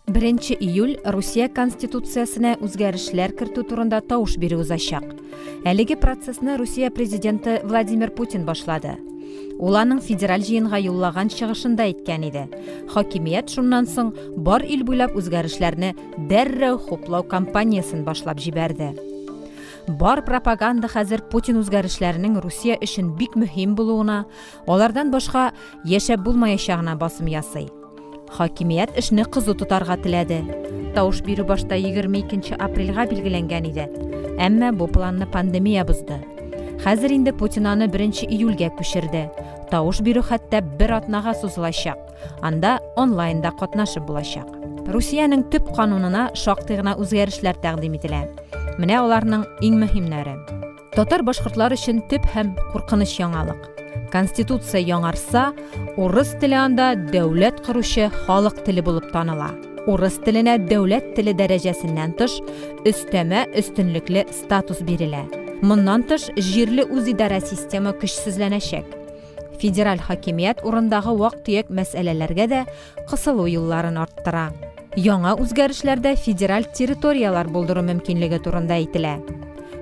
Беренче июль Русия Конституциясенә үзгәрешләр кертү турында тавыш бирү узачак. Әлеге процессны Русия президенты Владимир Путин башлады. Ул аның федераль җыенга юллаган чыгышында әйткән иде. Хакимият шуннан соң бар ил буйлап үзгәрешләрне дәррәү хуплау кампаниясен башлап җибәрде. Бар пропаганда хәзер Путин үзгәрешләренең Русия өчен бик мөһим булуына, алардан башка яшәп булмаячагына басым ясый. Хакимият эшне кызу тотарга теләде. Тавыш бирү башта 22 апрельгә билгеләнгән иде. Әмма бу планны пандемия бозды. Хәзер инде Путин аны 1 июльгә күчерде. Тавыш бирү хәтта бер атнага сузылачак. Анда онлайн да катнашып булачак. Русиянең төп канунына шактый гына үзгәрешләр тәкъдим ителә. Менә аларның иң мөһимнәре. Татар-башкортлар өчен төп һәм куркыныч яңалык. Конституция яңарса, урыс теле анда дәүләт коручы халык теле булып таныла. Урыс теленә дәүләт теле дәрәҗәсеннән тыш, өстәмә өстенлекле статус бирелә. Моннан тыш, җирле үзидарә системы көчсезләнәчәк. Федераль хакимият урындагы вак-төяк мәсьәләләргә дә кысылу юлларын арттыра. Яңа үзгәрешләрдә федераль территорияләр булдыру мөмкинлеге турында әйтелә.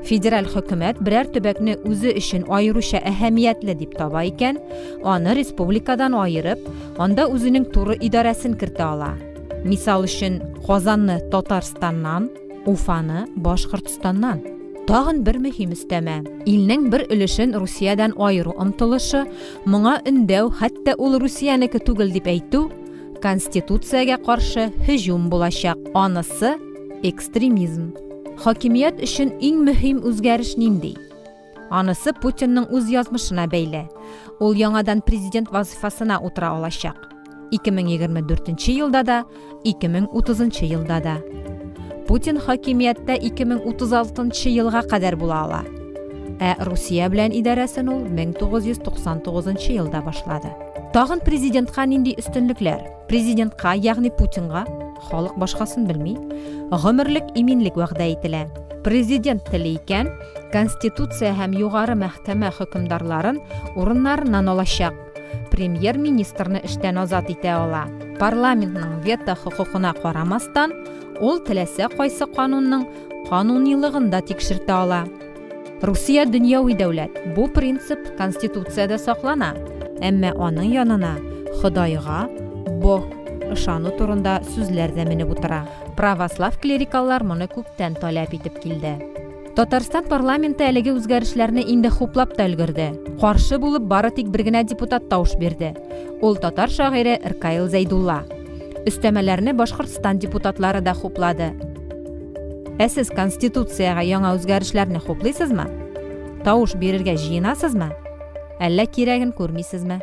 Федераль хөкүмәт берәр төбәкне үзе өчен аеруча әһәмиятле дип таба икән, аны республикадан аерып, анда үзенең туры идарәсен кертә ала. Мисал өчен, Казанны Татарстаннан, Уфаны Башкортстаннан. Тагын бер мөһим өстәмә. Илнең бер өлешен Русиядән аеру омтылышы, моңа өндәү, хәтта ул Русиянеке түгел дип әйтү, Конституциягә каршы һөҗүм булачак. Анысы, экстремизм. Хакимият өчен иң мөһим үзгәреш нинди? Анысы Путинның үз язмышына бәйле. Ул яңадан президент вазыйфасына утыра алачак. 2024 елда да, 2030 елда да. Путин хакимияттә 2036 елга кадәр була ала. Ә Русия белән идарәсен ул 1999 елда башлады. Тагын президентка нинди өстенлекләр? Президентка, ягъни Путинга, халык башкасын белми, гомерлек иминлек вәгъдә ителә. Президент тели икән, Конституция һәм Югары мәхкәмә хөкемдарларын урыннарыннан алачак. Премьер-министрны эштән азат итә ала. Парламентның вето хокукына карамастан, ул теләсә кайсы канунның канунилыгын да тикшертә ала. Русия дөньяви дәүләт. Бу принцип Конституциядә саклана. Әмма аның янына Ходайга, Бог, ышану турында сүзләр дә менеп утыра. Православ клерикаллар моны күптән таләп итеп килде. Татарстан парламенты әлеге үзгәрешләрне инде хуплап та өлгерде. Каршы булып бары тик бер генә депутат тавыш бирде. Ул татар шагыйре Ркаил Зәйдулла. Өстәмәләрне Башкортстан депутатлары да хуплады. Ә сез Конституциягә яңа үзгәрешләрне хуплыйсызмы? Тавыш бирергә җыенасызмы? Әллә кирәген күрмисезме?